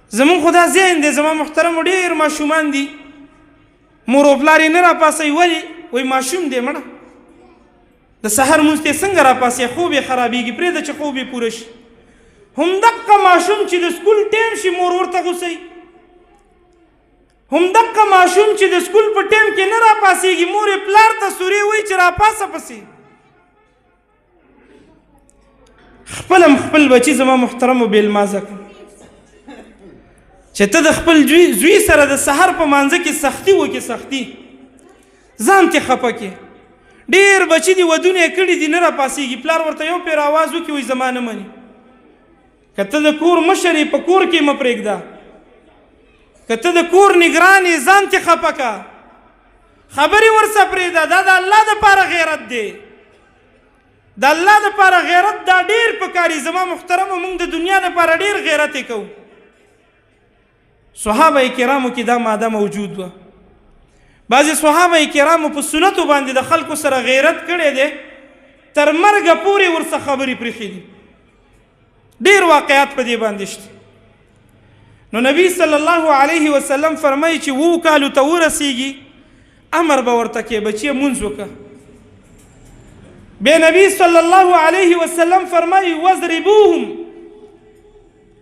زمون خدا ذهن دی. زما محترم، ډیر ماشومان دي، مور او پلار یې نه راپاسوي. ولې؟ وایي ماشوم دی، مړه د سحر مونځ ته څنګه راپاسې، خوب یې خرابېږي، پرېږده چې خوب یې پوره شي. همدقه ماشوم چې د سکول ټایم شي، مور ورته غوسه، همدقه ماشوم چې د سکول په ټایم کې نه راپاسېږي، مور یې پلار ته سورې وایي چې راپاسه پسې. خپلم خپل بچی زما محترمو بې لمانځه کړ، چې ته د خپل زوی سره د سحر په مانځه کې سختی وکې، سختی ځان ته خپه کې. ډیر بچی دی ودونه یې کړي دي، نه راپاسېږي، پلار ورته یو پیر आवाज وکړي، وایي زما نه مني. که ته د کور مشر یې، په کور کې مه پرېږده. که ته د کور نګران یې، ځان ته خپه که، خبرې ورسره پرېږده. دا د الله دپاره غیرت دی، د الله دپاره غیرت دا ډیر پکاري. زما محترمو، موږ د دنیا دپاره ډیر غیرت کوو. صحابه کرامو کې دا ماده موجود وه. بعضې صحابه کرامو په سنتو باندې د خلکو سره غیرت کړی دی، تر مرګه پورې ورڅخه خبرې پرېښې دي. ډیر واقعات په دې باندې شته. نو نبی صلی الله علیه وسلم فرمایي چې وو کالو ته ورسیږي، امر به ورته کې، بچی مونځ وکړه. بیا نبی صلی الله علیه وسلم فرمایي واضربوهم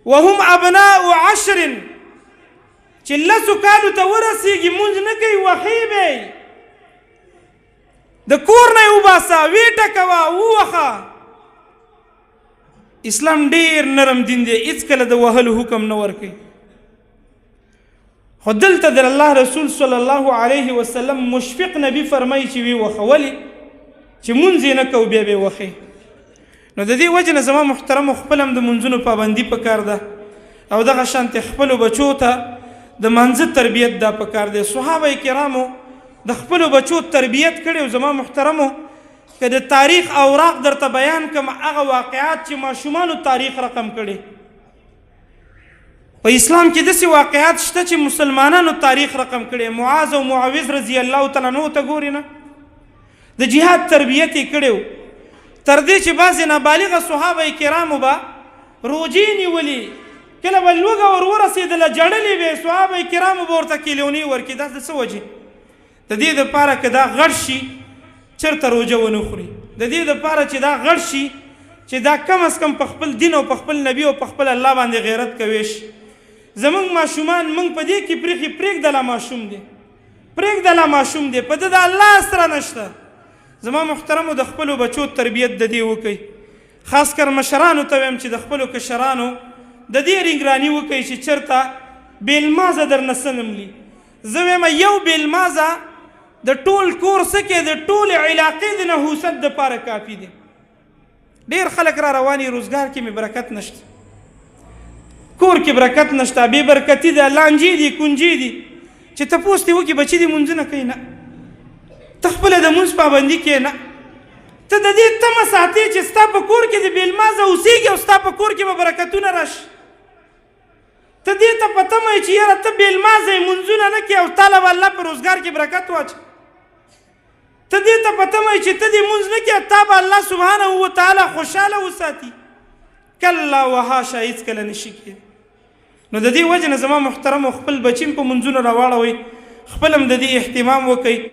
وهم ابناء 10، چې لسو کالو ته ورسیږي، مونځ نه کوي، وهي به، د کور نه یې وباسه، ویې ټکوه، ووهه. اسلام ډیر نرم دین دی، هیڅکله د وهلو حکم نه ورکوي. خو دلته د الله رسول صلی الله علیه وسلم مشفق نبی فرمایي چې وی وهه. ولې؟ چې مونځ یې نه کوو، بیا به یې وهي. نو د دې وجې نه زما محترمو، خپل هم د مونځونو پابندي پکار ده، او دغه شانتې خپلو بچو ته د مانځه تربیت دا پکار دی. صحابه کرامو د خپلو بچو تربیت کړی. او زما محترمو، که د تاریخ اوراق درته بیان کم، هغه واقعات چې ماشومانو تاریخ رقم کړي، په اسلام کې داسې واقعات شته چې مسلمانانو تاریخ رقم کړي. معاذ او معوذ رضی الله تعالی عنہ ته ګوري نه، د جهاد تربیت یې کړی، تر دې چې بعضې نابالغه صحابه کرامو به روجې نیولې، کله به لوږه ور ورسېدله، ژړلې به، صحابه کرامو به ورته کیلونې ورکړي. دا د څه وجې؟ د دې دپاره که دا غټ شي، چېرته روژه ونه خوري. د دې دپاره چې دا غټ شي، چې دا کم از کم په خپل دین او په خپل نبی او په خپل الله باندې غیرت کوي شي. زمونږ ماشومان موږ په دې کې پرېښي، پرېږده لا ماشوم دی، پرېږده لا ماشوم دی، په ده د الله سره نشته. زما محترمو، د خپلو بچو تربیت د دې وکړئ. خاص کر مشرانو ته وایم چې د خپلو کشرانو د دې نګراني وکړئ چې چېرته بې لمانځه درنه څه نه ملي. زه وایم یو بې لمانځه د ټول کور څه کې د ټولې علاقې د نحوست دپاره کافي دی. ډېر خلک را رواني، روزګار کې مې برکت نشته، کور کې برکت نشته، بې برکتي ده، لانجې دي، کنجې دي. چې تپوس دې وکړي، بچي دې مونځونه کوي؟ نه. ته خپله د مونځ پابندي کوې؟ نه. ته د دې تمه ساتې چې ستا په کور کې د بې لمانځه اوسېږي او ستا په کور کې به برکتونه راشي. ته دې ته په تمه یې چې یاره ته بې لمانځه یې، مونځونه نه کوې او تا له به الله په روزګار کې برکت واچوي. ته دې ته په تمه یې چې ته دې مونځ نه کوې، تا به الله سبحانه وتعالی خوشحاله وساتي. کلا وحاشا، هېڅکله نه شي کېدی. نو د دې وجې نه زما محترمو، خپل بچي هم په مونځونو راواړوئ، خپل هم د دې اهتمام وکړئ.